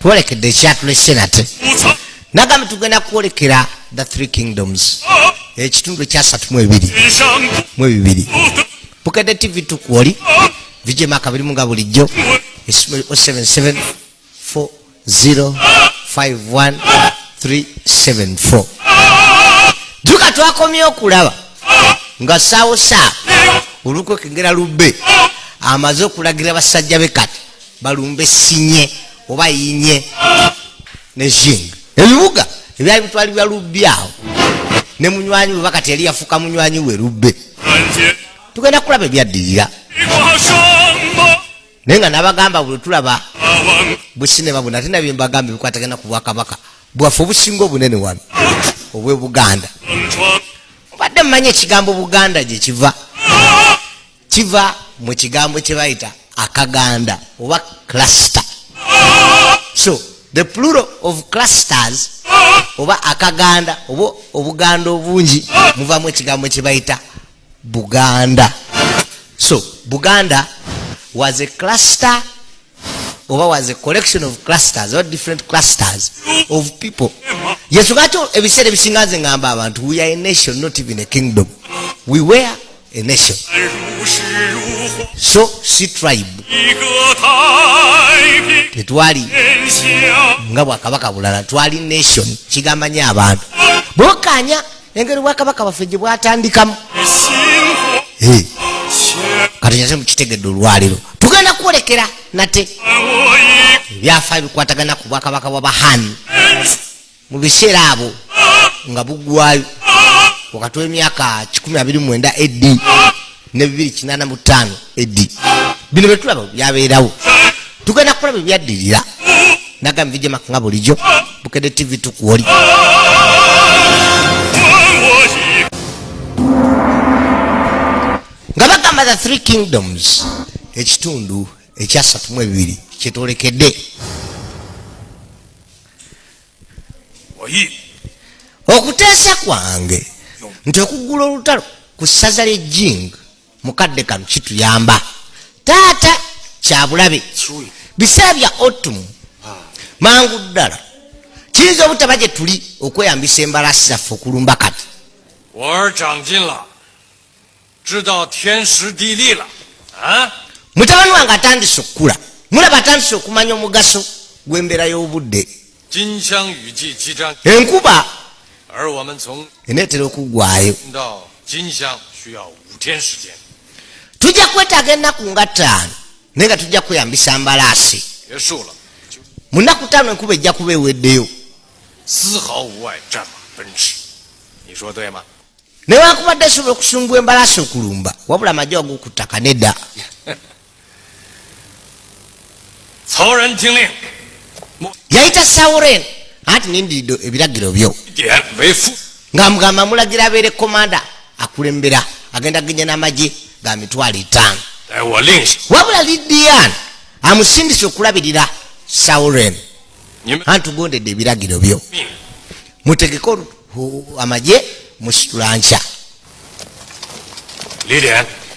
Twolekedde ekyatulese nate. Nagambye tugenda kwolekera the three kingdoms, ekitundu ekyasatu mu ebiri mu ebibiri. Bukedde TV tukwoli vijema akabirimu nga bulijjo, esimu 077 4051 374. Juka twakomye okulaba nga saawo saawo olukwekengera lubbe amaze okulagira basajja be kati balumbe sinye oba yinye ne jing ebibuga ebyali bitwalibwa lubbi awo ne munywanyi we bakati yali yafuuka munywanyi we lubbe. Tugenda kulaba ebyaddirira, naye nga nabagamba buli tulaba businema buno ate nabye mbagamba ebikwatagana ku bwakabaka bwaffe obusinga obunene wano obwe Buganda. Mbadde mmanyi ekigambo Buganda gye kiva, kiva mu kigambo kye bayita akaganda oba cluster. So the plural of clusters oba akaganda oba obuganda obungi muvamu ekigambo kye bayita Buganda. So Buganda was a cluster oba was a collection of clusters or different clusters of people. Yesu kati ebiseera ebisinga nze ngamba abantu, we are a nation, not even a kingdom. We were a nation, so si tribe. Tetwali nga bwakabaka bulala, twali nation. Kigamba nyo abantu bwokanya engeri bwakabaka bwaffe gye bwatandikamu. Kati nyaze mukitegedde olwaliro tugenda kwolekera nate ebyafaayo bikwatagana ku bwakabaka bwa Bahan mu biseera abo nga buggwayo wakati w'emyaka 129 AD ne 285 AD. Bino bye tulaba byabeerawo, tugenda kulaba ebyaddirira. Nagamba vijema nga bulijjo Bukedde TV tukuwoli nga bagamba the three kingdoms, ekitundu ekyasatu mu ebibiri kyetwolekedde. Okuteesa kwange nti okuggula olutalo ku ssaza ly'e Jing mukadde kano kituyamba. Taata kyabulabe, biseera bya autumn mangu ddala kiyinza obutaba gye tuli okweyambisa embalaasi zaffe okulumba kati. Mutabani wange atandise okukula, mulaba atandise okumanya omugaso gw'embeera y'obudde. Enkuba eneetera okuggwayo, tujja kwetaaga ennaku nga 5, naye nga tujja kweyambisa mbalaasi. Mu nnaku 5 enkuba ejja kuba eweddeyo. Newankubadde esobola okusumbwa embalaasi okulumba, wabula amagye ag'oku ttaka nedda. Yayita Sauren anti nindiridde ebiragiro byo, ng'amugamba mulagira abeere komanda akulembera agenda genya n'amagye ga 500,000. Wabula Lidian amusindise okulabirira Sauren. Anti tugondedde ebiragiro byo, mutegeke amagye musitula nkya.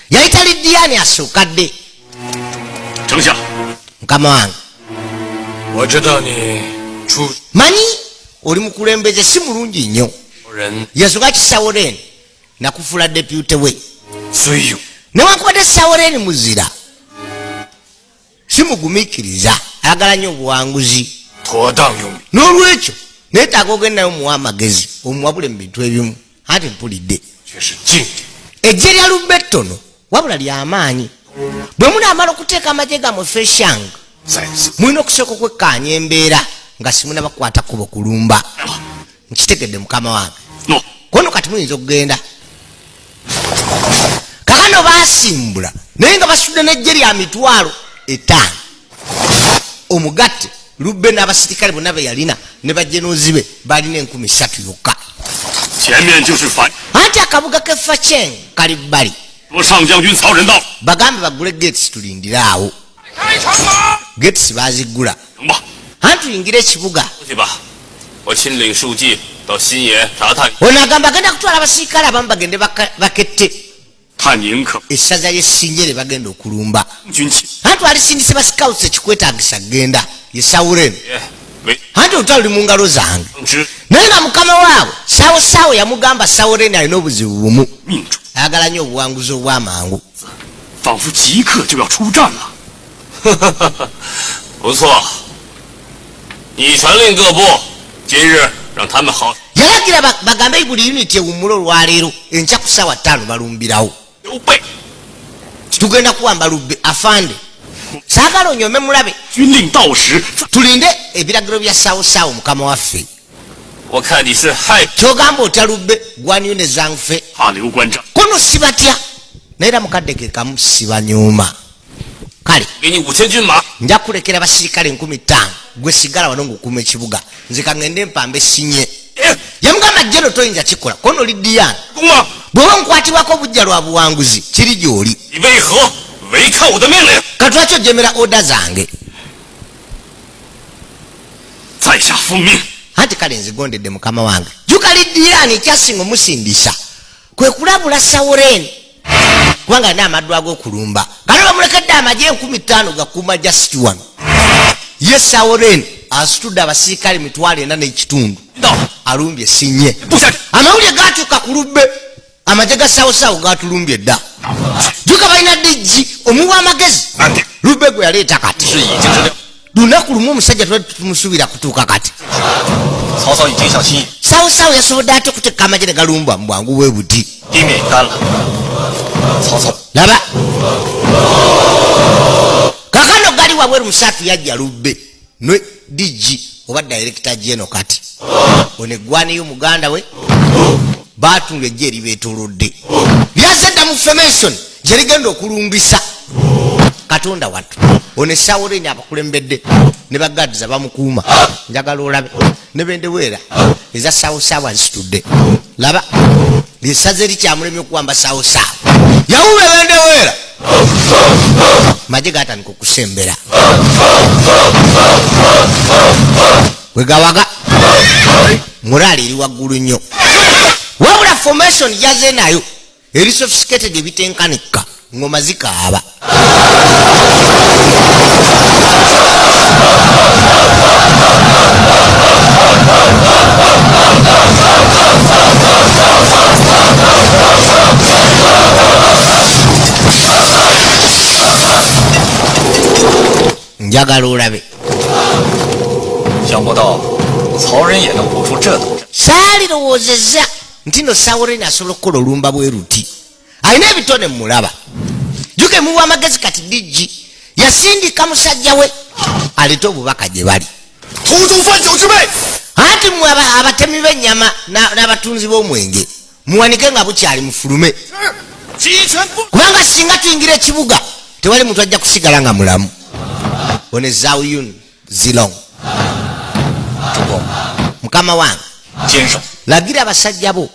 Yayita Lidian asookadde. Mukama wange, manyi oli mukulembeze si mulungi nnyo. Yasooka ki Sauren nakufuula deputy we. Newankubadde Sauren muzira si mugumiikiriza, ayagala nnyo obuwanguzi. N'olwekyo neetaaga ogenda naye omuwa amagezi, omuwabule mu bintu ebimu. Anti mpulidde eggye lya Lubbe ettono wabula lyamaanyi. Bwe munaamala okuteeka amagye gammwe Feshang, mulina okusooka okwekkaanya embeera nga simunabakwata kkubo kulumba. Nkitegedde mukama wange. Kono kati muyinza okugenda. Kakano baasimbula naye nga basudde n'eggye lya 500,000. Omugatte Lubbe n'abasirikale bonna be yalina ne bajenuzi be balina 3,000 yokka. Anti akabuga k'e Facheng kali bbali. Bagambe baggule gates tulindire awo. Gates baziggula. Anti tuyingire ekibuga. Ono agamba agenda kutwala abasirikale abamu bagende bakette essaza ly'essinje lye bagenda okulumba. Anti alisindise ba scouts ekikwetaagisa kugenda ye Sauren. Anti olutalo luli mu ngalo zange. Naye nga mukama waabwe Sawo yamugamba Saworeni alina obuzibu bumu, ayagala nnyo obuwanguzi obw'amangu. Yalagira bagambe buli unit ewummule olwaleero, enkya ku ssaawa 5 balumbirawo. Tugenda kuwamba Lubbe afande. Saagala onyome mulabe. Tulinde ebiragiro bya Sawo mukama waffe. Kyogamba otya Lubbe gwaniyo ne Zangfe? Kono sibatya naye era mukadde ke kamu sibanyuma. Kale nja kulekera basirikale 5000 gwe sigala wano ng'okuuma ekibuga, nze kangende mpambe sinye. Yamugamba jeno toyinza kikola kono oli Diana. Bw'oba nkwatibwako obujja lwa buwanguzi kiri gy'oli. Katwaki ojemera oda zange? Anti kale nzigondedde mukama wange. Jjuka Lidiyaani ekyasinga omusindisa kwe kulabula Saworeni kubanga alina amaddu ag'okulumba. Kano bamulekedde amagye 5000 gakuuma just wano. Ye Saworeni asitudde abasirikale 4,500 alumbye sinye. Amawulire gatuuka ku Lubbe, amagye ga Sawo gatulumbye dda. Jjuka balina dijji omuwa amagezi Lubbe gwe yaleeta kati. Lunaku lumu omusajja twali tumusuubira kutuuka kati. Sawo yasobodde ate okuteeka amagye ne galumba mu bwangu bwe buti. Laba kakano gali wabweru musatu yajja Lubbe ne dijji oba director general kati ono eggwaniyo muganda we baatunda ejje eribeetoolodde lyazze dda mu formation gye ligenda okulumbisa Katonda wattu. Ono Saworeni abakulembedde ne bagadza bamukuuma, njagala olabe ne bendeweera eza Sawo azitudde. Laba lyessaza erikyamulemye okuwamba Sawo. Yawuba bendeweera, magye gatandika okusembera bwe gawaga muraali eri waggulu nnyo. Wabula formation yaze nayo eri sophisticated ebitenkanika, ngoma zikaaba. Njagala olabe. Saalirowoozezza nti no Saworeni asobola okukola olumba bwe ruti. Alina ebitone mulaba. Jjuka emuwa amagezi kati dijji yasindika musajja we aleete obubaka gye bali. Anti mmwe abatemi b'ennyama n'abatunzi b'omwenge muwanike nga bukyali mufulume, kubanga singa tuyingira ekibuga tewali muntu ajja kusigala nga mulamu. Ono Zhao Yun Zilong. Mukama wange, lagira abasajja bo,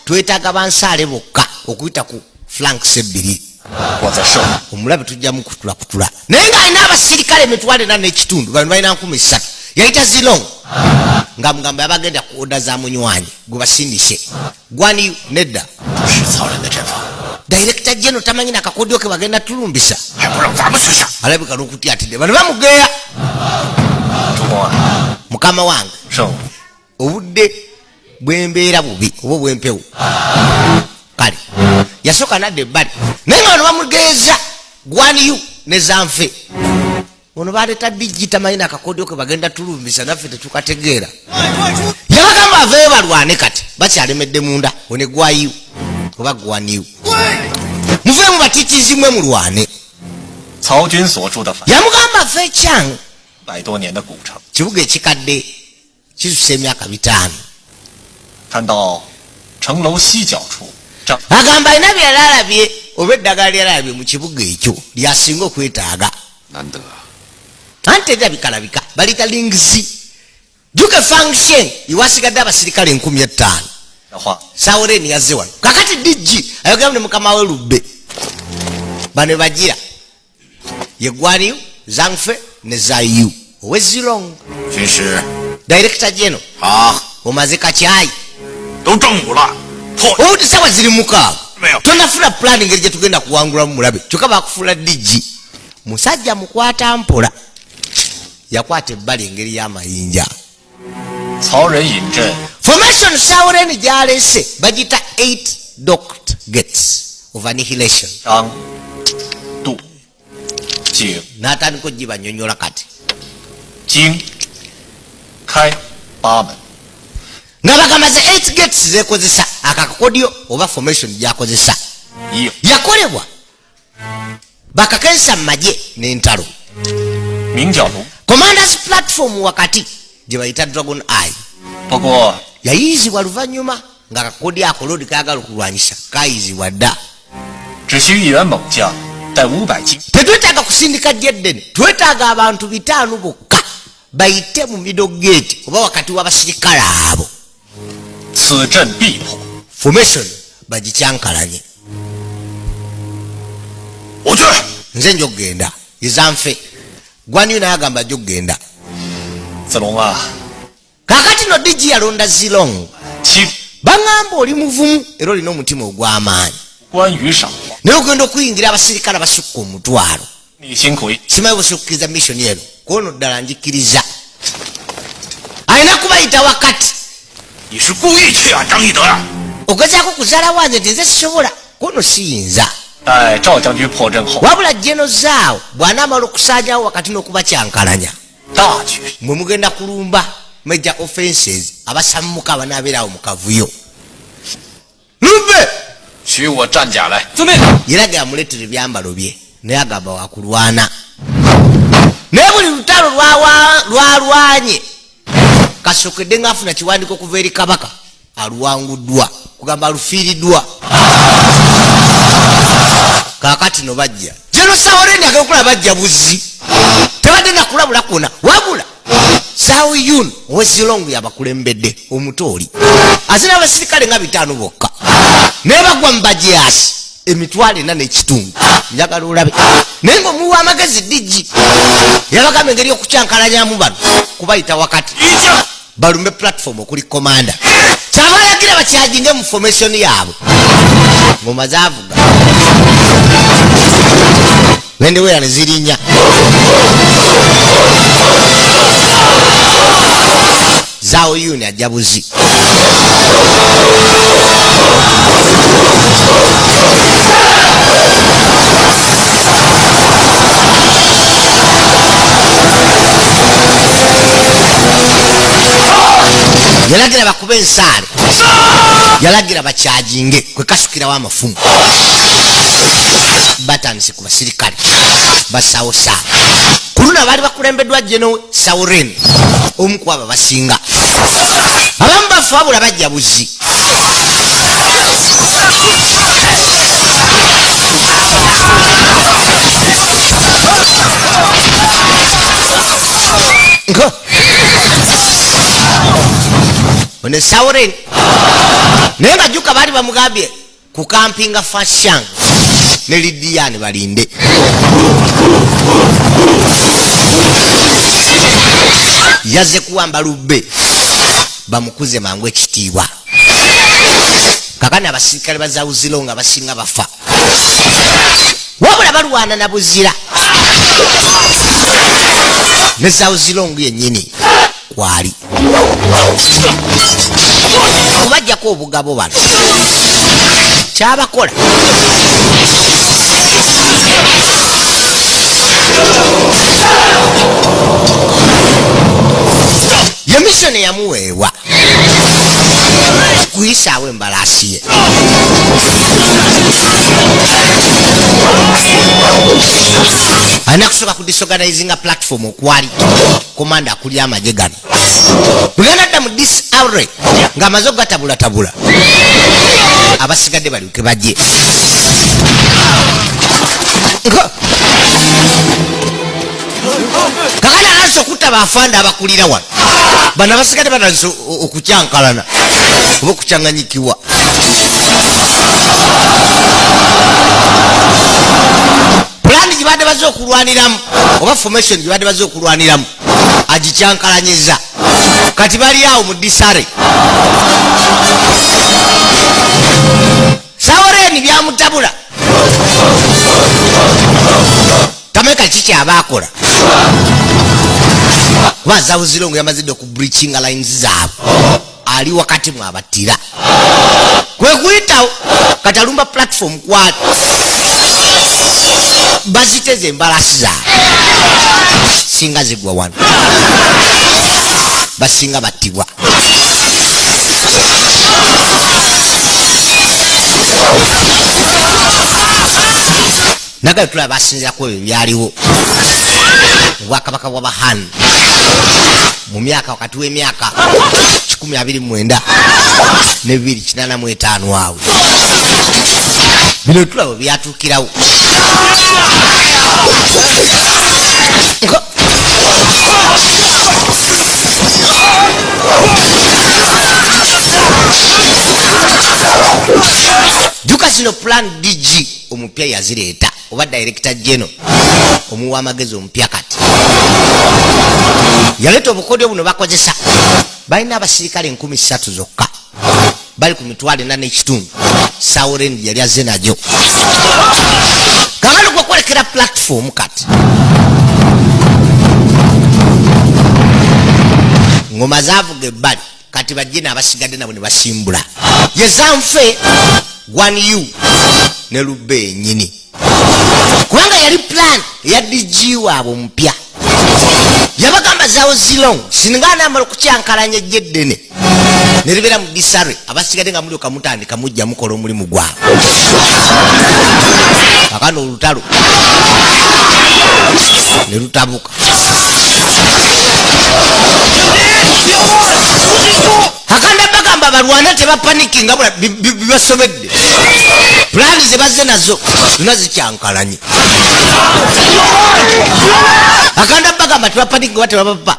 twetaaga bansaale bokka okuyita ku flanks ebbiri. Omulabe tujja mukutulakutula, naye ng'alina abasirikale 4,500, bano balina 3,000. Yayita Zilong nga mugamba yabagenda ku oda za munywanyi gwe basindise gwani nedda. Director General tamanyi nakakodyo ke bagenda tulumbisa, alabika n'okutya atidde bano bamugeya. Mukama wange, obudde bw'embeera bubi oba obw'empewo. Kale yasooka nadda ebbali, naye nga bano bamugeeza gwaniyu ne zanfe. Ono baleeta dijji tamanyi nakakodyo ke bagenda tulumbisa, naffe tetukategeera. Yabagamba aveeyo balwane, kati bakyalemedde munda. One gwayu oba gwaniyu, muveemu batiitizimwe mulwane. Yamugamba ave ekyangu kibuga ekikadde kisusa emyaka 5. Agamba alina byalaalabye oba eddagala lyalabye mu kibuga ekyo lyasinga okwetaaga. Anti erabikalabika balita lingzi juke function iwasigadde abasirikale 5,000. Saworeni yazze wano kakati dijji ayogeramu ne mukama we Lubbe. Bano bagira ye Gwaniyu, Zangfe ne Zayu owe Zilong. Director General omaze kacyayi obudde sawa ziri 6, tonafuna plan ngeri gye tugenda kuwangulamu mulabe. Kyokka bakufuula dijji musajja mukwata mpola. Yakwata ebbali engeri y'amayinja. Formation Sauren gyalese bagita 8 docked gates of annihilation. N'atandika ogibanyonyola kati. Nga bagamba ze 8 gates zekozesa akakakodyo oba formation gyakozesa yakolebwa bakakensa magye n'entalo. Commanders platform wakati gye bayita Dragon Eye yayizibwa luvannyuma nga akakodyo ako lodi kayagala okulwanyisa kayizibwa dda. Tetwetaaga kusindika gyeddene, twetaaga abantu 5 bokka bayite mu middle gate oba wakati w'abasirikale abo. Formation bagikyankalanye. Nze nja okugenda ezanfe gwaniyo naye agamba ajja okugenda. Kaakati no DG yalonda Zilong. Baŋŋamba oli muvumu era olina omutima ogw'amaanyi, naye ogenda okuyingira abasirikale abasukka 10,000. Simanyi busukkiriza mission eno kwono ddala njikkiriza. Alina kubayita wakati. Ogezaako kuzaala wanze nti nze sisobola kwono siyinza. Wabula General Zhao bw'anaamala okusaanyawo wakati n'okubakyankalanya, mwe mugenda kulumba major offenses abasammuka abanaabeerawo mu kavuyo. Lumbe! Yeraga amuleetera ebyambalo bye naye agamba wakulwana. Naye buli lutalo lwalwanye kasookedde ng'afuna kiwandiiko okuva eri kabaka aluwanguddwa, kugamba alufiiriddwa. Kaakati no bajja General Sauren agenda okulaba bajja buzzi, tebadde nakulabula kwonna, wabula Zhao Yun ow'e Zilong yabakulembedde omutooli azina abasirikale nga 5 bokka naye bagwa mu bajaasi 4,500. Njagala olabe naye ng'omuwa amagezi DG yabagamba engeri y'okukyankalanyamu bano kubayita wakati balumbe platform okuli commander. Kyabalagira bakyajinge mu formation yaabwe. Ngoma zaavuga bendewera ne zirinnya. Zhao Yun ajja buzi. Yalagira bakube ensaale, yalagira bakyajinge kwe kasukirawo amafumu. Batandise ku basirikale basaawo saawa. Ku luno abaali bakulembeddwa General Sauren omu ku abo abasinga. Abamu bafa wabula bajja buzi. Nko. Ono Sauren naye nga jjuka baali bamugambye ku kampinga Fashang ne Lidiani balinde. Yazze kuwamba lubbe bamukuze mangu ekitiibwa. Kakana abasirikale ba Zhao Zilong abasinga bafa, wabula balwana na buzira ne Zhao Zilong yennyini kwali kubajjako obugabo bano kyabakola. Ye mission yamuweebwa kuyisaawo embalaasi ye. Alina kusooka ku disorganizinga platform okwali komanda akulya amagye gano. Bugenda dda mu disarray ng'amaze okugatabulatabula, abasigadde balyoke bajje. Kakana atandise okutta bafanda abakulira wano. Bano abasigadde batandise okukyankalana oba okukyanganyikibwa. Pulaani gye badde bazze okulwaniramu oba formation gye badde bazze okulwaniramu agikyankalanyiza. Kati bali awo mu disarray. Sauren byamutabula. Tameka kiki abaakola. Kuba Zhao Zilong yamazidde ku breaching lines zaabwe, ali wakati mwabattira kwe kuyitawo. Kati alumba platform kwali baziteze embalasi zaabwe, singa zigwa wano basinga battibwa. Nagayo tulaba basinzira ku ebyo byaliwo mu bwakabaka bw'Abahan mu myaka wakati w'emyaka 129 ne 285 awo. Bino tulaba byatuukirawo. Juka zino plan DG omupya yazireeta, oba director general omuwa amagezi omupya kati yaleeta obukodyo buno bakozesa. Balina abasirikale 3,000 zokka, bali ku 4,500. Sauren yali azze najo. Kakano gwekwolekera platform kati ngoma zaavuga ebbali, kati bajje n'abasigadde nabo ne basimbula. Ye Zanfe 1U ne Lube yennyini, kubanga yali plan eya DG waabwe omupya. Yabagamba Zhao Zilong singa anaamala okukyankalanya ejje eddene ne libeera mu disarray, abasigadde nga mulyoka mutandika mujja mukola omulimu gwabwe. Kakano olutalo ne lutabuka. Akanda bagamba balwana tebapanikinga bibasobedde. Plani ze bazze nazo zonna zikyankalanye. Akanda bagamba tebapanikinga tebabapa.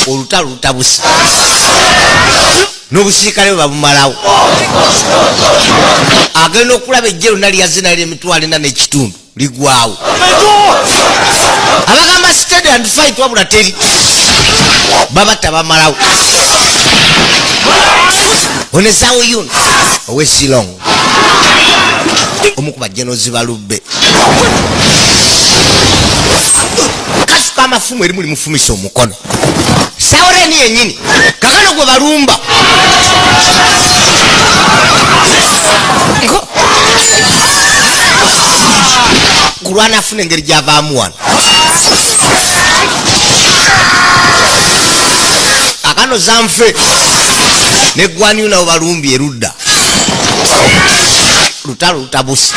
Olutalo lutabuse n'obusirikale bwe babumalawo. Agenda okulaba ejje lyonna lyazze nalyo 4,500 ligwawo. Abagamba steady and fight wabula teri, babatta bamalawo. Ono Zhao Yun ow'e Zilong, omu ku bajenozi ba Lube, kasuka amafumu erimu limufumisa omukono. Sauren yennyini kakano gwe balumba. Kulwana afuna engeri gy'avaamu wano. Akano Zanfe ne Guan nabo balumbi erudda. Lutalo lutabuse.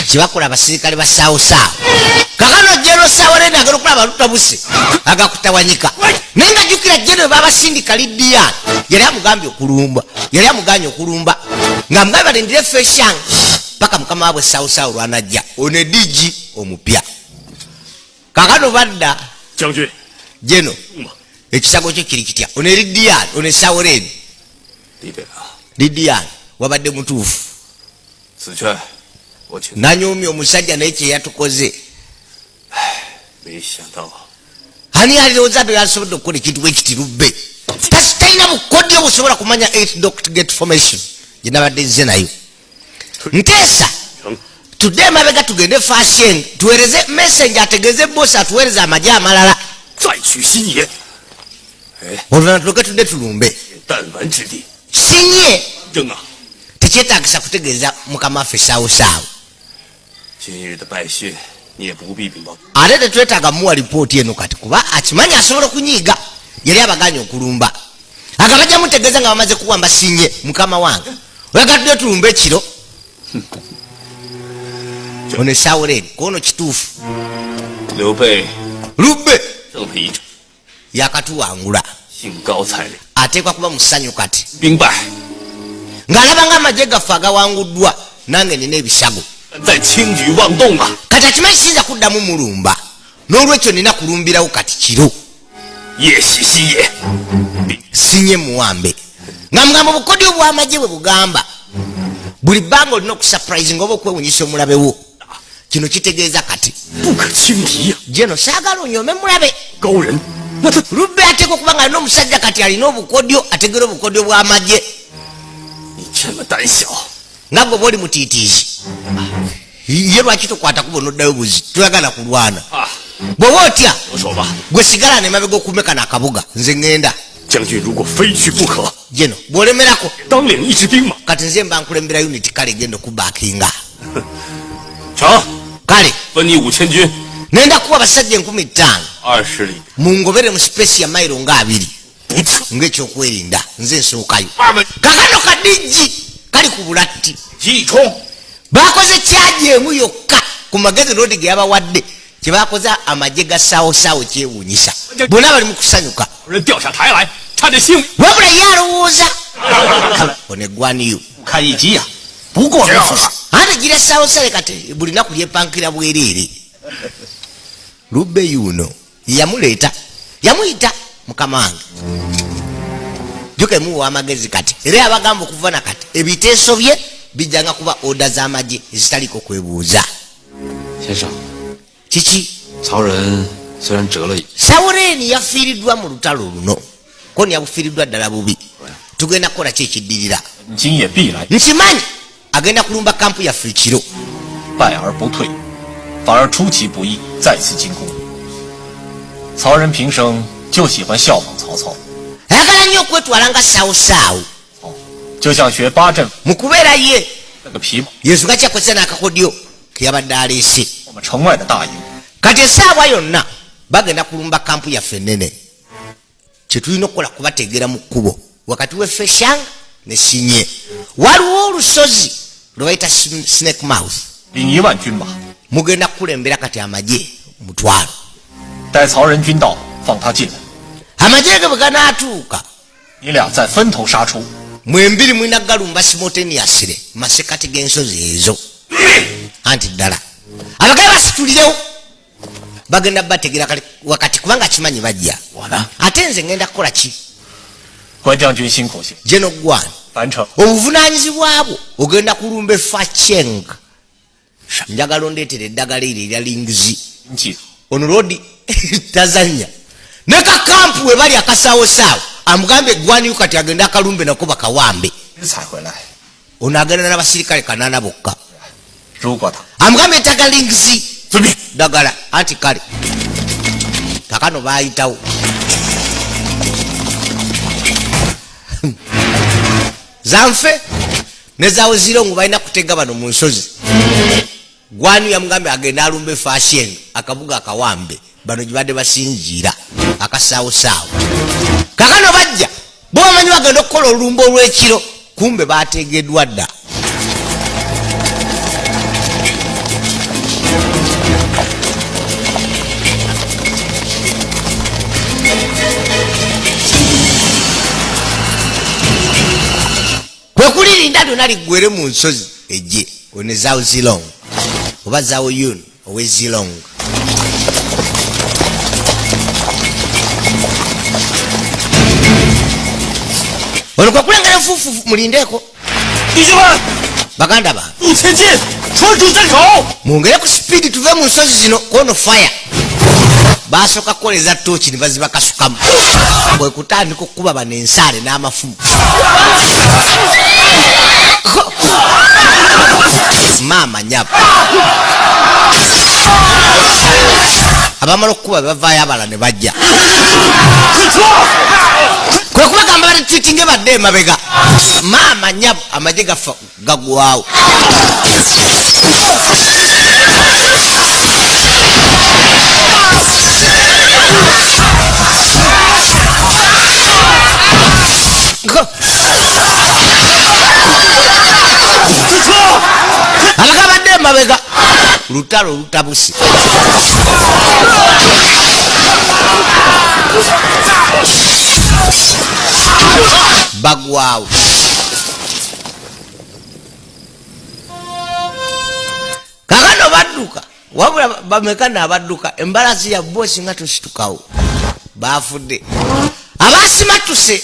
Kyebakola abasirikale ba Sao Sao. Kakano General Sauren agenda okulaba lutabuse agakutawanyika. Naye nga jjukira General babasindika Lidian yali amugambye okulumba, yali amuganye okulumba ng'amugambye balindire Feshang paka mukama waabwe Sao Sao lwanajja. Ono DG omupya. Kakano badda General ekisago kyo kiri kitya? Ono Lidian, ono Sauren. Lidian wabadde mutuufu. Nanyumya omusajja naye kye yatukoze. Ani alirowooza nti yasobodde okukola ekintu bwe kiti Lube? Talina bukodyo busobola kumanya 8 dot get formation gye nabadde nze nayo. Nteesa tudde emabega tugende Fasheng tuweereze messenger ategeeze boss atuweereze amagye amalala. Oluvannyuma tulyoke tudde tulumbe. Sinye tekyetaagisa kutegeeza mukama waffe Sao Sao. Ate tetwetaaga muwa lipooti eno kati kuba akimanyi asobola okunyiiga. Yali abaganye okulumba. Agabajja mutegeeza nga bamaze kuwamba Sinye mukama wange. Oyagala tudde tulumbe ekiro. Ono Sauren kono kituufu. Lube yakatuwangula. Ateekwa kuba musanyu kati ng'alaba ng'amagye gaffe agawanguddwa nange nina ebisago. Kati akimanyi siyinza kuddamu mulumba, n'olwekyo nina kulumbirawo kati kiro. Sinye muwambe. Nga mugamba obukodyo bw'amagye bwe bugamba buli bbanga olina okusurprising oba okwewunyisa omulabe wo. Kino kitegeeza kati Jeno saagala onyoome mulabe. Lubbe ateekwa okuba nga alina omusajja kati alina obukodyo, ategera obukodyo bw'amagye. Nga gwe bwoli mutiitiizi, ye lwaki tokwata kubo n'oddayo buzi? Toyagala kulwana. Bw'oba otya gwe sigala nemabega okumekana akabuga, nze ŋŋenda. Jeno bw'olemerako kati nze mba nkulembera unit, kale genda okubakinga. Kale nenda kuwa abasajja 5000 mungobere mu space ya mailo nga 2 ng'ekyokwerinda, nze nsookayo. Kakano kadijji kali ku bulatti. Bakoze kyaji emu yokka ku magezi lodi ge yabawadde, kye bakoze amagye ga sawosawo kyewuunyisa, bonna bali mu kusanyuka. Wabula ye alowooza ono eggwaniyo ate gira sawosale kati buli naku lyepankira bwereere. Lubbe yuno yamuleeta, yamuyita mukama wange, juka emuwa amagezi kati era yabagamba okuva na kati ebiteeso bye bijjanga kuba oda z'amagye ezitaliko kwebuuza. Kiki? Sawureeni yafiiriddwa mu lutalo luno, koni yabufiiriddwa ddala bubi. Tugenda kukola ki ekiddirira? Nkimanyi agenda kulumba kampu yaffe ekiro. Ayagala nnyo okwetwala nga saawosaawo. Mu kubeera ye Yesu kakyakozesa n'akakodyo ke yabadde aleese. Kati essaawa yonna bagenda kulumba kampu yaffe ennene. Kye tulina okukola kubategeera mu kkubo wakati w'e Feshang ne Sinye. Waliwo olusozi lwe bayita Snake Mouth. Mugenda kukulembera kati amagye 10,000. Amagye ge bwe ganaatuuka, mwembiri mulina galumba simultaneously masekati g'ensozi ezo. Anti ddala abagabe basitulirewo bagenda bategera kale wakati kubanga kimanyi bajja. Ate nze ngenda kukola ki? Jeno Gwan, obuvunaanyizibwa bwo ogenda kulumba Efacheng. Njagala ondeetere eddagala eryo erya Lingzi. Ono lodi tazannya. Ne ka kampu we bali akasaawosaawo amugambye Gwaniyu kati agende akalumbe nako bakawambe. Ono agenda n'abasirikale 8 bokka. Amugambye etaga Lingzi ddagala anti kale kakano baayitawo. Zanfe ne zaawo zirongo balina kutega bano mu nsozi. Gwanu yamugambye agende alumbe Fasheng akabuga akawambe bano gye badde basinziira akasaawosaawo. Kakano bajja bo bamanyi bagenda okukola olulumba olw'ekiro, kumbe baategeddwa dda. Kwe kulirinda lyonna liggwere mu nsozi ejje. Ono Zhao Zilong oba Zhao Yun owe Zilong. Ono kwe kulengera enfuufu, mulindeeko. Baganda bange, mwongere ku sipiidi tuve mu nsozi zino. Kono fire basooka kukoleza tooki ne bazibakasukamu, kwe kutandika okukuba bano ensaale n'amafumu. Maama nyabo abamala okukuba bavaayo abalala ne bajja. Kwe kubagamba batreatinge badde emabega. Maama nyabo amagye gafa gagwawo. Abagabadde emabega lutalo lutabuse. Bagwawo. Kakano badduka, wabula bameka n'abadduka embalaasi ya boosi nga tositukawo. Baafudde abasimatuse.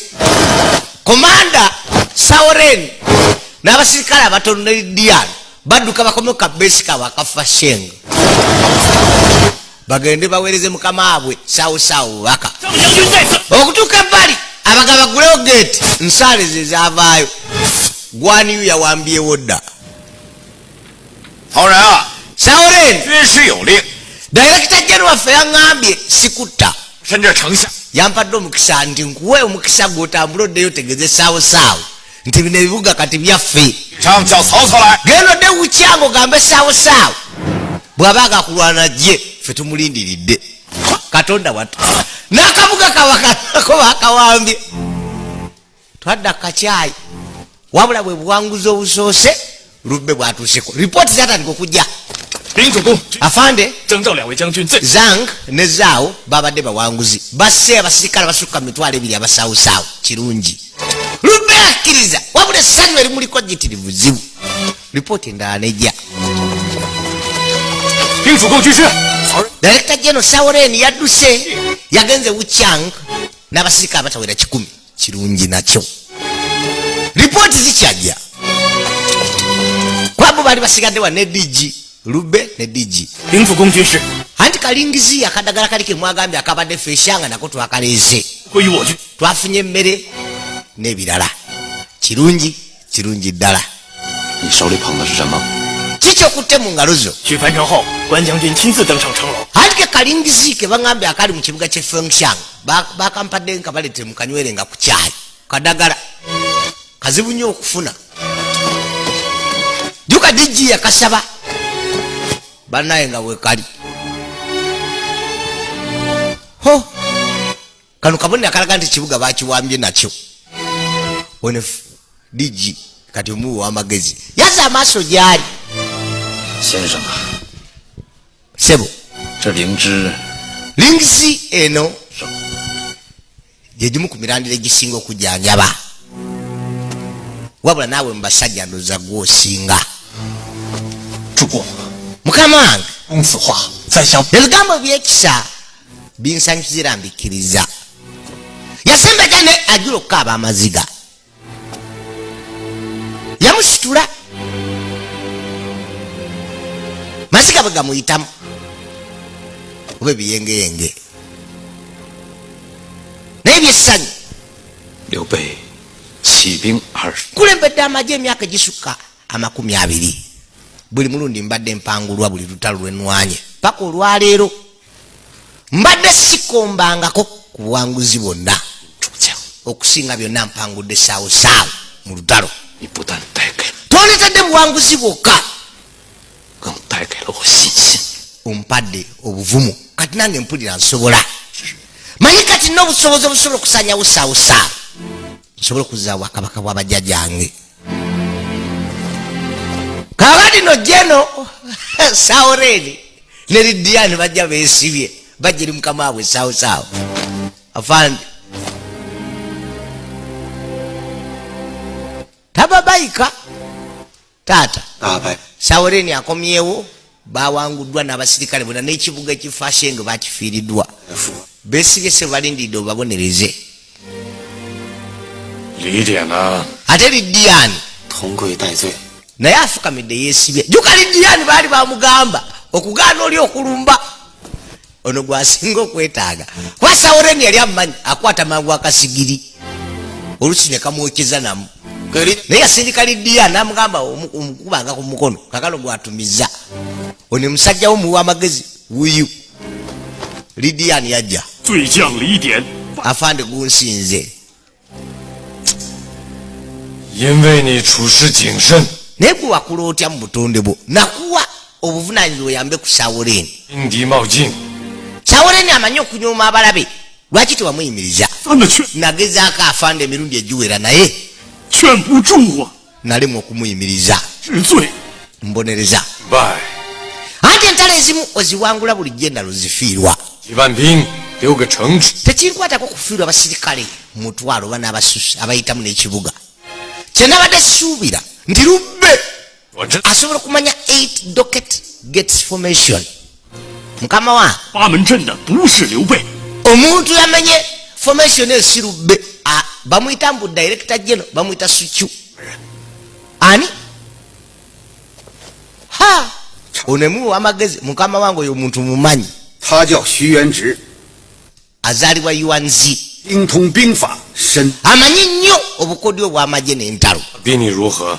Komanda Saoren n'abasirikale abatono ne Dian badduka bakome ku kabeesi kaabwe akafa Sheng. Bagende baweereze mukama abwe Saawo Saawo bubaka. Okutuuka ebbali abagaba gulewo geeti nsaale ze zaavaayo. Gwaniyu yawambyewo dda. Saoren Director General waffe yaŋŋambye sikutta. Yampadde omukisa nti nkuwe omukisa gw'otambula oddeyo otegeeze Saawo Saawo nti bino ebibuga kati byaffe. Genda odde Wukyanga ogambe Saawo Saawo bw'aba agakulwana jje ffe tumulindiridde. Katonda wattu n'akabuga kabakako bakawambye. Twadda kacyayi wabula bwe buwanguzi obusoose Lubbe bwatuuseko ripooti zatandika okujja. Afande Zang ne Zaawo babadde bawanguzi basse abasirikale abasukka mu 200,000 abasaawusaawo. Kirungi Lubbe akkiriza wabula essanyu erimuliko jjitirivu zibu. Ripooti endala nejja. Director General Saoren yadduse yagenze Wuchang n'abasirikale abatawera 100. Kirungi nakyo ripooti zikyajja kwabo bali basigadde wa ne DG Lube ne DG. Anti kalingizi akadagala kali ke mwagambye akabadde feshanga nako twakaleeze. Twafunye emmere n'ebirala. Kirungi kirungi ddala. Kiki okutte mu ngalo zo? Anti ke kalingizi ke baŋŋambye akali mu kibuga ky'e Fengshan bakampadde nka baleetere mu kanywere nga ku kyayi. Kadagala kazibu nnyo okufuna. Juka DG yakasaba bannaye nga wekali. Ho kano kabonero akalaga nti kibuga bakiwambye nakyo. Ono DG kati omuwi w'amagezi yazza amaaso gy'ali. Sebo lingzi eno gyegimu ku mirandira egisinga okujjanjaba. Wabula naawe mu basajja ndowooza gw'osinga. Mukama wange ebigambo by'ekisa binsanyusiza era mbikkiriza. Yasembaja ne ajula okukaaba amaziga. Yamusitula maziga bwe gamuyitamu oba ebiyengeyenge naye byessanyu. Kulembedde amagye emyaka egisukka 20. Buli mulundi mbadde mpangulwa buli lutalo lwe nnwanye paka olwaleero mbadde sikombangako ku buwanguzi bwonna. Okusinga byonna mpangudde Saawo Saawo mu lutalo. Tonetadde buwanguzi bwokka, ompadde obuvumu kati nange mpulira nsobola. Manyi kati n'obusobozi obusobola okusanyawo Saawo Saawo, nsobola okuzzaawo bwakabaka bw'abajjajjange. Kaakati no jeno Saoreni ne Lidiani bajja beesibye bajja eri mukama waabwe Saawo Saawo. Afande tababayika taata. Saoreni akomyewo bawanguddwa n'abasirikale bonna n'ekibuga ekifashenge bakifiiriddwa. Beesibye se balindiridde obabonereze. Ate Lidiani naye afukamidde yeesibye. Jjuka Lidiani baali bamugamba okugaana oli okulumba ono gwasinga okwetaaga. Kuba Saoreni yali amumanyi akwata mangu akasigiri oluusi ne kamwokeza namu. Naye yasindika Lidiani n'amugamba omukubanga ku mukono kakano gwatumiza. Ono musajja wo muwa amagezi wuyu. Lidiani yajja. Afande gunsinze. Naye gwe wakula otya mu butonde bwo? Nakuwa obuvunaanyizibwa oyambe ku Saoreni. Saoreni amanyi okunyooma abalabe. Lwaki tewamuyimiriza? Nagezaako afande emirundi egiwera naye nalemwa okumuyimiriza. Mbonereza. Anti entalo ezimu oziwangula bulijjo endala ozifiirwa. Tekinkwatako kufiirwa abasirikale mutwalo oba n'abasusi abayitamu n'ekibuga. Kye nabadde suubira nti Lubbe asobola okumanya 8 docket gates formation. Mukama wange omuntu yamenye formation eyo si Lubbe. Bamuyita mbu director general, bamuyita Suchu. Ani? Ha! Ono emuwa amagezi mukama wange oyo omuntu mumanyi. 他叫徐元直，Azaalibwa Yuanzi. 精通兵法，身 Amanyi nnyo obukodyo obw'amagye n'entalo. 比你如何？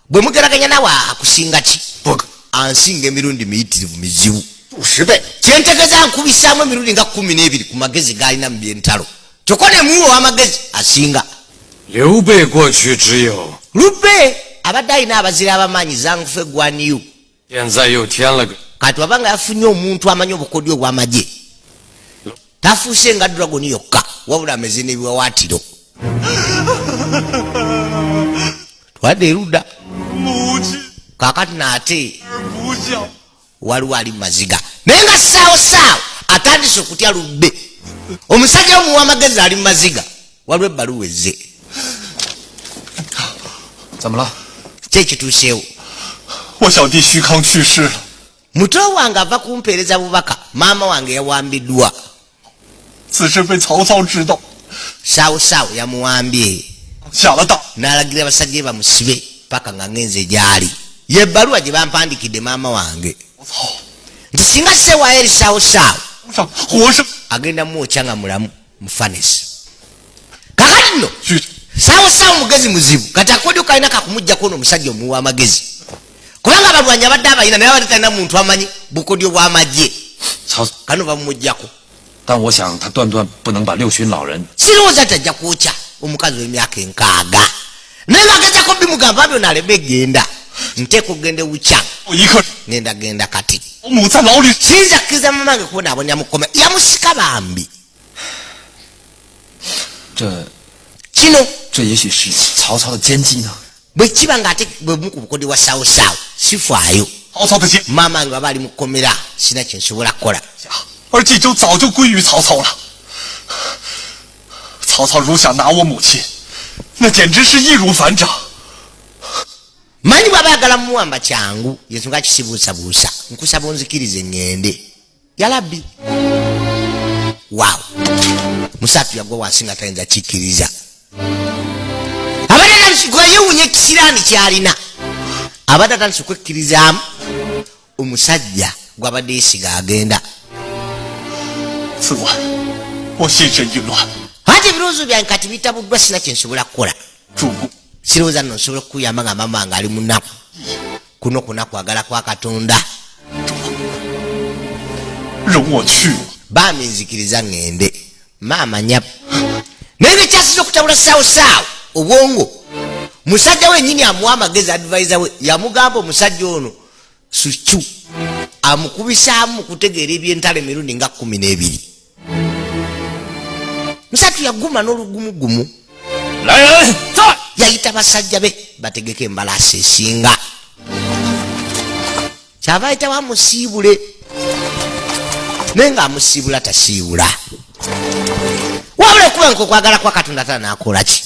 Bwe mugeraganya nawe akusinga ki? 不可， Ansinga emirundi miyitirivu mizibu. 数十倍。 Kyentegeza nkubisaamu emirundi nga 12 ku magezi g'alina mu by'entalo, kyokka ne muwe ow'amagezi asinga. 刘备过去只有， Lube abadde alina abazira abamaanyi zangufe gwaniyu. 现在又添了个 Kati wabanga yafunye omuntu amanyi obukodyo obw'amagye, tafuuse nga dragoni yokka, wabula ameze n'ebiwawaatiro. Twadde erudda. 母亲 Kaakati naate 不孝， waliwo ali mumaziga, naye nga saawo saawo atandise okutya Lubbe, omusajja omuwa amagezi ali mu maziga. Waliwo ebbaluwa ezze. 怎么了？ Ki ekituuseewo? 我小弟徐康去世了， Muto wange ava kumpeereza bubaka, maama wange yawambiddwa. 此事被曹操知道， Saawo saawo yamuwambye, 下了大 n'alagira abasajja be bamusibe paka nga ngenze gy'ali. Ye ebbaluwa gye bampandikidde maama wange 曹操， nti singa sewaayo eri saawo saawo, 上活生 agenda mwokya nga mulamu mufanesi. Kakati nno 去 saawo saawo mugezi muzibu, kati akodyo kalina kakumugjako ono omusajja omuwa amagezi, kubanga abalwanyi abadde abalina, naye abadde talina muntu amanyi bukodyo bw'amagye. 曹， Kano bamumugjako. 但我想他断断不能把六旬老人 Sirowooza nti ajja kwokya omukazi w'emyaka 60, naye ng'agezako bimugamba byonna aleme genda, nteeka okugenda ewukya. 我一刻， Ngenda genda kati. 老母在牢里， Siyinza kkiriza mama wange kubonaabonera mukoma yamusika bambi. 这 Kino 这也许是曹操的奸计呢。 bwe kiba ng'ate bwe bumu ku bukodyo bwa saawo saawo, sifaayo. 曹操的奸 Maama wange baba ali mukomera, sina kyensobola kukola. 下，而冀州早就归于曹操了。曹操如想拿我母亲，那简直是易如反掌。 Manyi bw'aba ayagala mumuwamba kyangu, yensonga kisibuusabuusa. Nkusaba onzikirize ŋŋende yalabbi. Waawo, musatu yagwa wansi nga tayinza kikkiriza. Abadde atandise yewuunya ekisiraani ky'alina, abadde atandise okwekkirizaamu omusajja gw'abadde yeesiga agenda. 此晚，我心神一乱， Anti ebirowoozo byange kati bitabuddwa, sina kyensobola kukola. 主公， Sirowooza nno nsobola okukuyamba nga maama wange ali mu nnaku kuno kwonna kwagala kwa Katonda. 容我去吧。 Baami nzikiriza ŋŋende maama nyabo, naye ngekyasinza okutabula saawo saawo obwongo, musajja wennyini amuwa amagezi, advisor we yamugamba omusajja ono Sucu amukubisaamu mu kutegeera ebyentalo emirundi nga 12. Musatu yaguma n'olugumugumu. 来人，在 Yayita basajja be bategeke embalaasi esinga, kyava ayitawo amusiibule, naye ng'amusiibula tasiibula, wabula okuba nka okwagala kwa Katonda tala n'akola ki,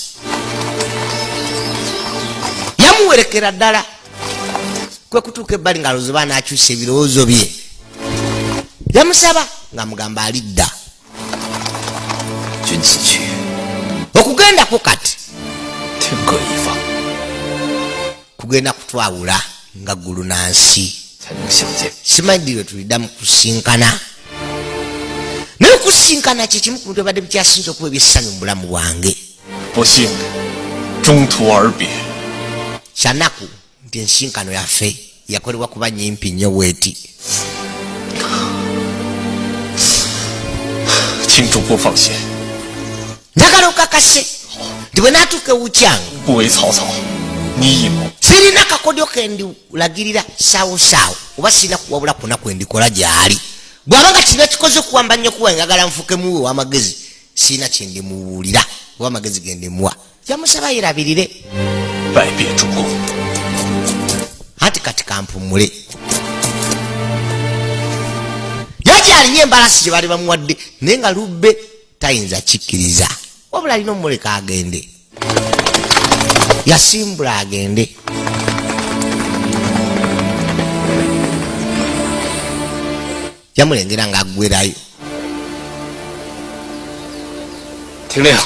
yamuwerekera ddala kwe kutuuka ebbali ng'alowooza oba n'akyusa ebirowoozo bye. Yamusaba ng'amugamba alidda. 君此去， Okugendako kati 天各一方， kugenda kutwawula nga ggulu na nsi. 才能相见。 Simanyi ddi lwe tuliddamu kusinkana, naye okusinkana kye kimu ku bintu ebadde bikyasinza okuba ebyessanyu mu bulamu bwange. 不幸，中途而别。 Kyanaku nti ensinkano yaffe yakolebwa kuba nyimpi nnyo bweti. 请主公放心， Njagala okakase nti bwe naatuuka ewukyange, 不为曹操，你已谋 sirina kakodyo kendilagirira saawo saawo, oba sirina kuwabula kwonna kwendikola gyali. Bw'abanga kino kikoze okuwamba nnyo kuwa njagala nfuke muwe ow'amagezi, sirina kyendimubuulira oba amagezi gendimuwa. Yamusaba yerabirire. 拜别主公。 Anti kati kampumule. Yaji alinye embalasi gye baali bamuwadde, naye nga Lubbe tayinza kikkiriza, wabula alina omuleka agende. Yasimbula agende. Yamulengera ng'aggwerayo. 听令，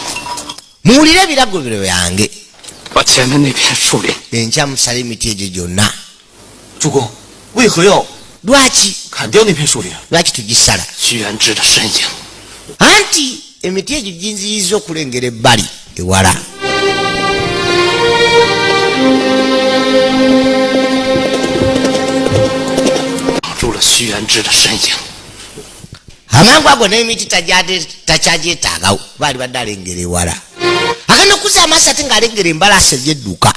Muwulire ebiragiro byange. 把前面那片树林 Enkya musale emiti egyo gyonna. 主公，为何要 Lwaki? 砍掉那片树林。 Lwaki tugisala? 徐元之的身影。 Anti emiti egyo ginziyiza okulengera ebbali ewala. 挡住了徐元之的身影。 Amangu ago n'emiti takyagyetaagawo kuba ali badde alengera ewala. Agenda okuzza amaaso ate ng'alengera embalaasi ebyedduka.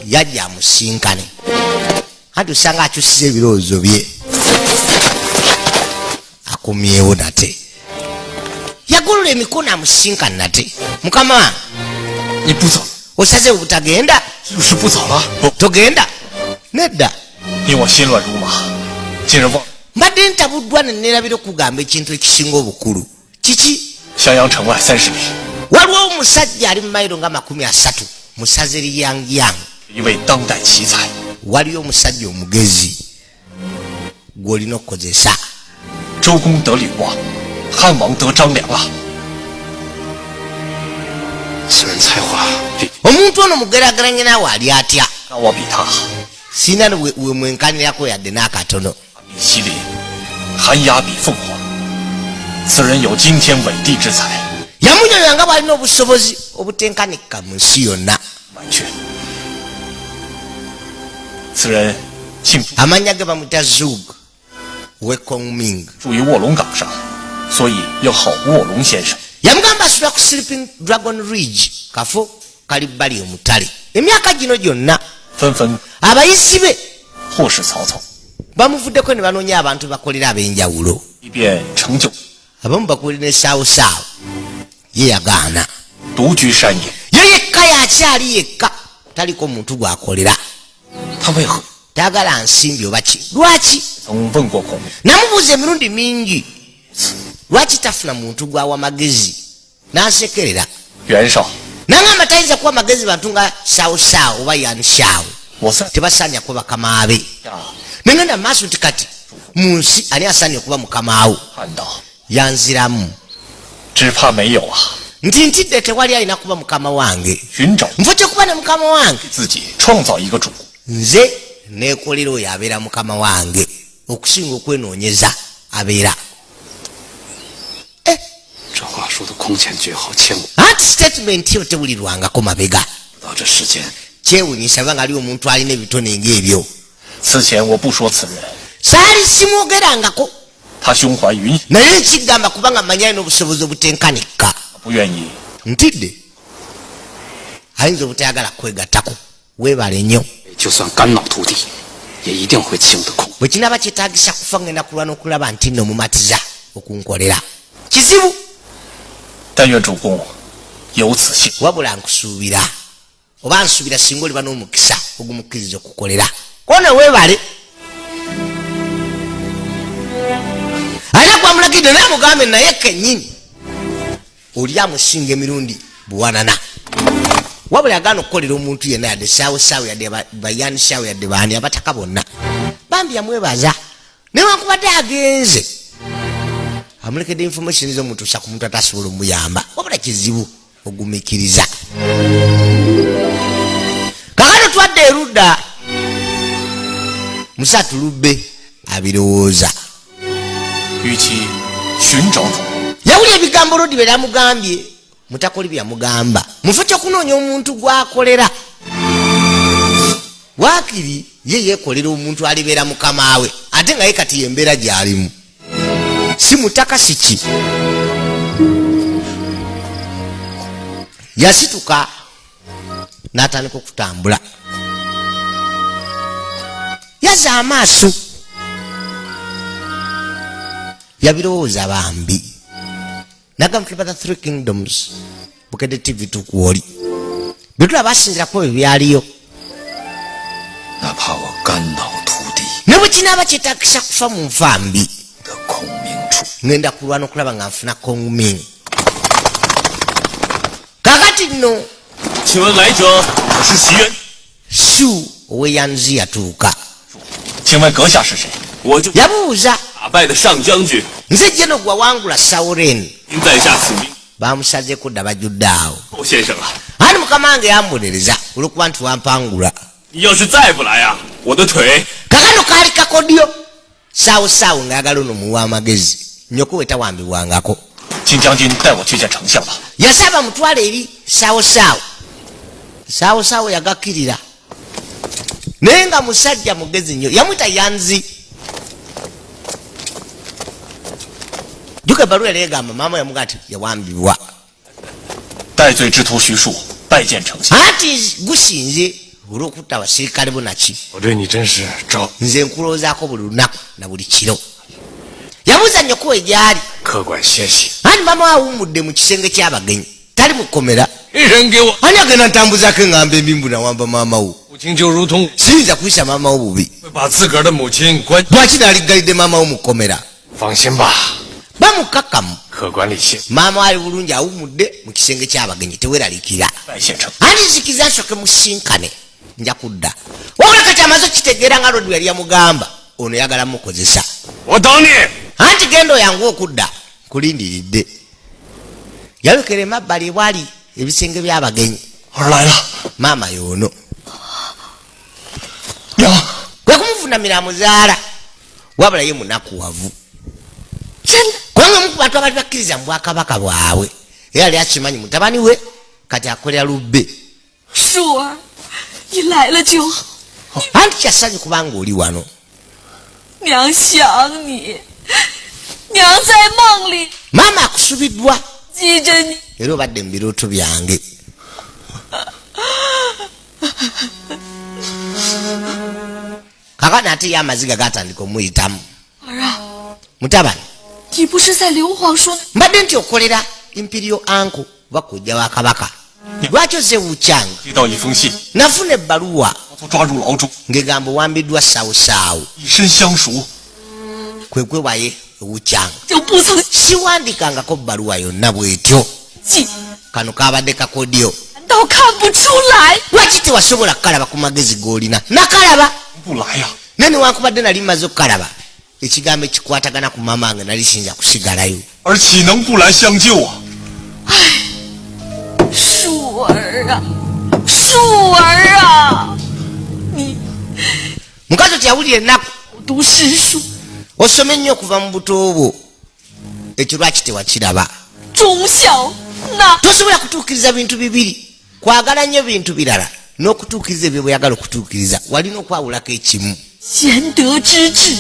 Yajja amusinkane. Anti osanga akyusiza ebirowoozo bye. Akomyewo nate. Yagolola emikono amusinkane nate. Mukama wange. 你不走， Osaze obutagenda? 就是不走了。 Togenda? Nedda. 因我心乱如麻，竟然忘 Mbadde ntabuddwa ne neerabira okugamba ekintu ekisinga obukulu. Kiki? 襄阳城外30里， Waliwo omusajja ali mu mayiro nga 30 mu ssaza eriyangiyang. 一位当代奇才， Waliyo omusajja omugezi gw'olina okukozesa. 周公得吕望，汉王得张良啊！ 此人才华比 Omuntu ono mugeraageranye naawe ali atya? 那我比他 Sirina we mwenkanirako yadde n'akatono. 比麒麟，寒鸦比凤凰。此人有惊天伟地之才， Yamunyonyola nga bw'alina obusobozi obutenkanika mu nsi yonna. 完全。此人姓朱， Amannya ge bamuyita Zug we Kongming. 住于卧龙岗上，所以又号卧龙先生。 Yamugamba asula ku Sleeping Dragon Ridge, kafo kali bbali omutale. Emyaka gino gyonna 纷纷 abayisi be 或是曹操， bamuvuddeko ne banoonya abantu bakolera ab'enjawulo. 以便成就 Abamu bakolera ne saawosaawo, ye yagaana. 独居山野。 Ye yekka yakyali yekka, taliko muntu gw'akolera. 他为何 Tayagala nsimbi oba ki? Lwaki? 曾问过孔明， Namubuuza emirundi mingi lwaki tafuna muntu gwawa magezi, n'ansekerera. 袁绍， Nangamba tayinza kuwa magezi bantu nga saawosaawo oba yanshaawo, 我在 tebasaanya kuba bakama be. 下 Nengenda mu maaso nti kati mu nsi ani asaanye okuba mukama wo? 看到， Yanziramu 只怕没有啊。 nti ntidde tewali alina kuba mukama wange. 寻找 Nfo ky'okuba ne mukama wange, 自己创造一个主， nze neekolera oyo abeera mukama wange okusinga okwenoonyeza abeera. 这话说的空前绝后，千古 Anti statement eyo tewulirwangako mabega. 不到这世间， Kyewuunyisa banga aliwo omuntu alina ebitone ng'ebyo. 此前我不说此人， Saali simwogerangako, 他胸怀云， naye nkigamba kubanga mmanyi alina obusobozi obutenkanika. 不愿意 Ntidde ayinza obutayagala kwegattako. Weebale nnyo. 就算肝脑涂地，也一定会清得空。 Bwe kinaaba kyetaagisa kufa ngenda kulwana okulaba nti nno mumatiza okunkolera. Kizibu. 但愿主公有此幸。 Wabula nkusuubira oba nsuubira singa oliba n'omukisa ogumukkiriza okukolera. Kona weebale. Alina gwamulagidde naye amugambe naye kennyini oli amusinga emirundi buwanana. Wabula yagaana okukolera omuntu yenna yadde saawosaawo yadde bayanisaawo yadde baani abataka bonna. Bambi yamwebaza newankubadde agenze amulekedde information z'omutuusa ku muntu atasobola omuyamba. Wabula kizibu ogumikiriza. Kakati twadde erudda Musatu Lubbe abirowooza. 与其寻找主公， Yawulira ebigambo Lodi bye yamugambye, mutakoli bye yamugamba. Mu kifo ky'okunoonya omuntu gw'akolera, waakiri ye yeekolera omuntu alibeera mukama we, ate nga ye kati y'embeera gy'alimu. Si mutaka si ki. Yasituka n'atandika okutambula. Yazza amaaso. Yabirowooza bambi. Nagamba tulaba Three Kingdoms Bukedde TV tukwoli. Bye tulaba basinziirako ebyo byaliyo. 哪怕我肝脑涂地 Ne bwe kinaaba kyetaagisa kufa mu nfa mbi, 的孔明主， ngenda kulwana okulaba nga nfuna Kongming. Kaakati nno 请问来者可是袭人？ Shu oweyanzi yatuuka. 请问阁下是谁？ 我就 Yabuuza, 打败的上将军， nze jeno gwawangula Sauren. 您在下此命， Bamusazeeko dda bajjudde awo. 寇先生啊， Ani mukama wange yambonereza olw'okuba nti wampangula. 你要是再不来啊，我的腿 Kakano kaali kakodyo saawo saawo ng'ayagala ono muwa amagezi nyoko we tawambibwangako. 金将军带我去见丞相吧。 Yasaba mutwale eri saawo saawo. Saawo saawo yagakkirira naye nga musajja mugezi nnyo, yamuyita Yanzi. Juka ebbaluwa yali egamba maama yamuga nti yawambibwa. 戴罪之徒徐庶拜见丞相。 Anti gusinze olw'okutta abasirikale bo naki. 我对你真是招 Nze nkulowoozaako buli lunaku na buli kiro. Yabuuza nnyoko we gy'ali. 客官歇息。 Anti maama we awummudde mu kisenge ky'abagenyi, tali mu kkomera. 一人给我 Ani agenda ntambuzaako eŋŋambo embi mbu nawamba maama wo? 母亲就如同 Siyinza kuyisa maama wo bubi. 会把自个儿的母亲关。 Lwaki naaliggalidde maama wo mu kkomera? 放心吧， Bamukkakkamu. 客官里歇。 Maama we ali bulungi awummudde mu kisenge ky'abagenyi, teweeraliikirira. 拜见丞 Anti nzikiza nsooke musinkane nja kudda. Wabula kati amaze okitegeera nga Lodi yali yamugamba ono yagala mukozesa. 我等你。 Anti genda oyanguwe okudda, nkulindiridde. Yalekera emabbali ewali ebisenge by'abagenyi. 儿来了， Maama y'ono. 娘。 Kwe kumuvunamira amuzaala, wabula ye munakuwavu. 真的， Kubanga omu ku bantu abali bakkiriza mu bwakabaka bwabwe era yali akimanyi mutabani we kati akolera lubbe. 舒儿，你来了就好， Anti kyasanyu kubanga oli wano. 娘想你，娘在梦里 Maama akusubiddwa 记着你。 era obadde mu birooto byange. Kakano ate ye amaziga gatandika omuyitamu. 儿啊， Mutabani, 你不是在刘皇叔 mbadde nti okolera imperial uncle oba kojja wa kabaka, lwaki ozze wukyanga? 接到一封信， Nafuna ebbaluwa 都抓入牢中， ng'egamba owambiddwa saawusaawu 以身相赎。 Kwe kwewaye ewukyanga. 就不曾 Siwandikangako bbaluwa yonna bw'etyo. 记， Kano kabadde kakodyo. 难道看不出来？ Lwaki tewasobola kukalaba ku magezi g'olina? Nakalaba 不来呀、 naye newankubadde nali mmaze okukalaba ekigambo ekikwatagana ku maama wange nali siyinza kusigalayo. 儿岂能不来相救啊？ 舒儿啊，舒儿啊，你 Mukazi oti yawulira ennaku. 读诗书， Osome nnyo okuva mu buto bwo, ekyo lwaki tewakiraba? 忠孝那 Tosobola kutuukiriza bintu bibiri, kwagala nnyo bintu birala n'okutuukiriza ebyo bweyagala okutuukiriza. Walina okwawulako ekimu. 贤德之治，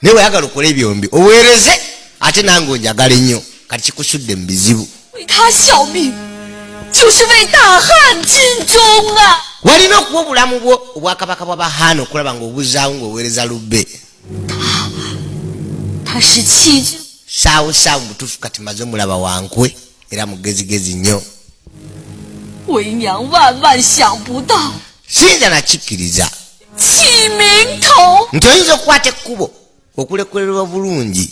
Naye weyagala okole byombi oweereze ate nange onjagala ennyo, kati kikusudde mu bizibu. 为他效命，就是为大汉尽忠啊！ Walina okuwa obulamu bwo obwakabaka bwa bahaana okulaba ng'obuzaawo ng'oweereza lubbe. 他是欺君 Saawo saawo mutuufu kati maze omulaba wankwe era mugezigezi nnyo. 为娘万万想不到， Siyinza nakikkiriza 弃名头 nti oyinza okukwata ekkubo okulekererwa bulungi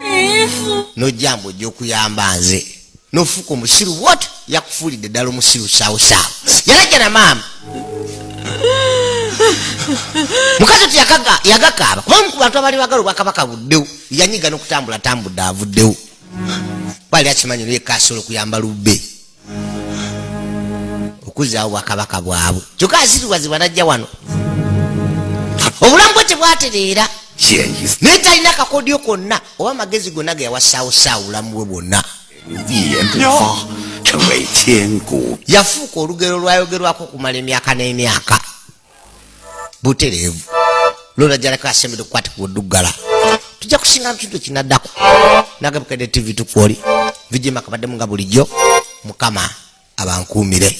渔夫， n'ojjamba ojja okuyamba nze n'ofuuka omusiru bwotyo. Yakufuulidde ddala omusiru saawo saawo. Yalajja na maama mukazi oti yagakaaba kubanga ku bantu abali bagala obwakabaka buddewo yanyiga n'okutambula tambudde avuddewo bali akimanyi neyeka asobola okuyamba lubbe okuzzaawo bwakabaka bwabwe, kyokka aziriwazibwa najja wano obulamu bwe tebwatereera. 见一次 Naye talina kakodyo konna oba amagezi gonna ge yawasaawosaawo obulamu bwe bwonna. 一言不发，成为千古 Yafuuka olugero lwayogerwako okumala emyaka n'emyaka butereevu. Lolajalako asembedde okukwata ku buddugala. Tujja kusinga mu kintu ekinaddako. Nagabukedde TV tukwoli vijima kabaddemu nga bulijjo. Mukama abankuumire.